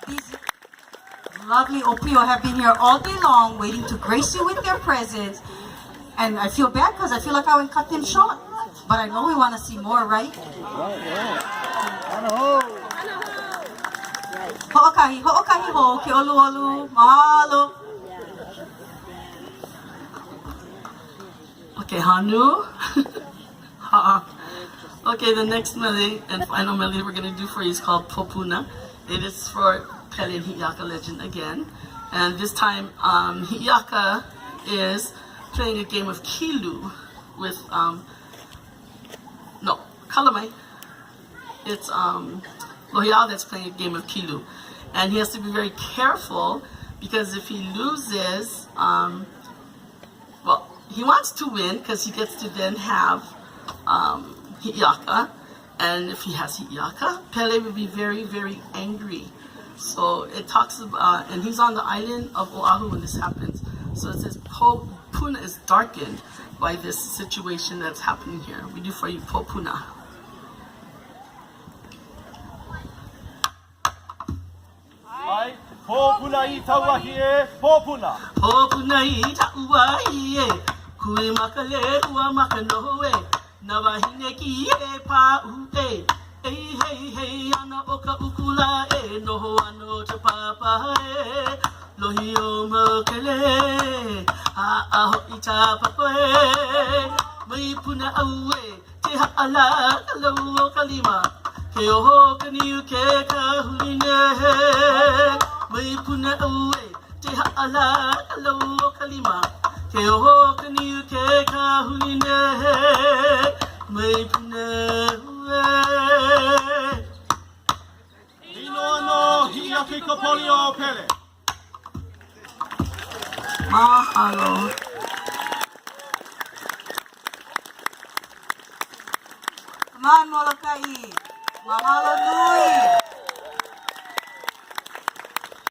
These lovely ʻōpio have been here all day long waiting to grace you with their presence. And I feel bad because I feel like I went cut them short. But I know we want to see more, right? Hoʻokahi, hoʻokahi hou, ke ʻoluʻolu, mahalo. Okay, Hanu. Ha. Okay, the next mele and final mele we're going to do for you is called Popuna. It is for Pele and Hi'iaka legend again. And this time, um, Hi'iaka is playing a game of Kilu with, um, no, Kalamai. It's um, Lohiau that's playing a game of Kilu. And he has to be very careful because if he loses, um, well, he wants to win because he gets to then have um, Hi'iaka. And if he has Hi'iaka, Pele will be very, very angry. So it talks about, and he's on the island of Oahu when this happens. So it says po, Puna is darkened by this situation that's happening here. We do for you, Popuna. Ai, Pōpuna i tauahi e, Pōpuna. Pōpuna i tauahi e, Kui maka lehua maka noho e, Na wahine ki e pāʻu e, Ei hei hei ana o ka uku la e, Noho ana o te papa e, Lohi o Maukele, Haʻa hoʻi ta papa e, Mai puna au e, Ke haʻala ka lau o ka lima, Ke oho ka niu ke kāhuli nei. Mai puna au e, Ke haʻala ka lau o ka lima, Ke oho ka niu ke kāhuli nei. Mai puna au e. Inoa nō Hiʻiaka i ka poli o Pele. Mahalo. Come on, Molokaʻi. Mahalo nui.